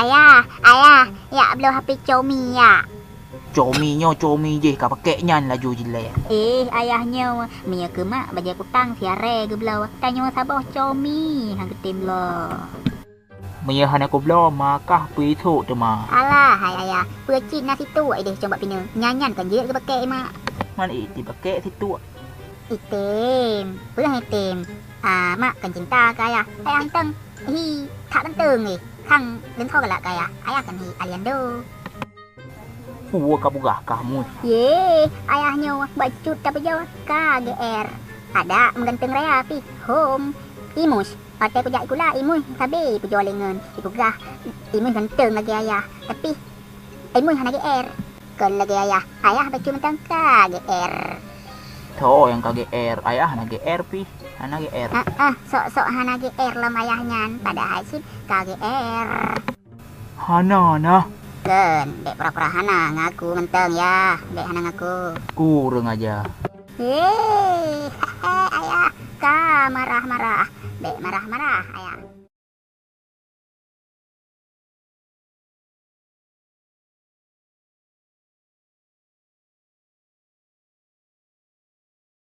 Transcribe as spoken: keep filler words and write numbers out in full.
Ayah, ayah, jak bloe H P Xiaomi jak. Xiaomi nyoe Xiaomi jih ka pakèk nyan laju jilèe. Eh, ayah nyoe, meunyoe keu mak bajèe kutang siarèe geubloe. Tanyoe saboh Xiaomi han geutem bloe. Meunyoe hana kubloe, ma kah peue isôk teuma. Alah, hai ayah, peue cit na situek idéh cong bak pineue. Nyan-nyan kan jeuet geupakèk mak. Man i tipakèk situek. Item, peue han item? Ah, mak kan cinta keu ayah. Ayah ganteng. Hi, that ganteng lé. Khang leuntho galak keu ayah. Ayah kan hi Aliando. Peue ka peugah kah mui? Ye, ayah nyoe bacut tapeujaweueb ka G R. Adak meuganteng raya pih hom. Imus, watèe kujak ikula imus sabe ipujoe lé ngon ipeugah imus ganteng lagèe ayah. Tapi imus hana G R. Kon lagèe ayah. Ayah bacut mantong ka G R. Tho nyang ka G R, ayah hana G R pih, hana G R. Ah, ah, sok-sok hana G R lom ayah nyan, padahai cit ka G R. Hana na. Kon, bèk pura-pura hana ngaku mantong yah, bèk hana ngaku. Kurang aja. Hei, ayah, ka marah-marah, bèk marah-marah ayah.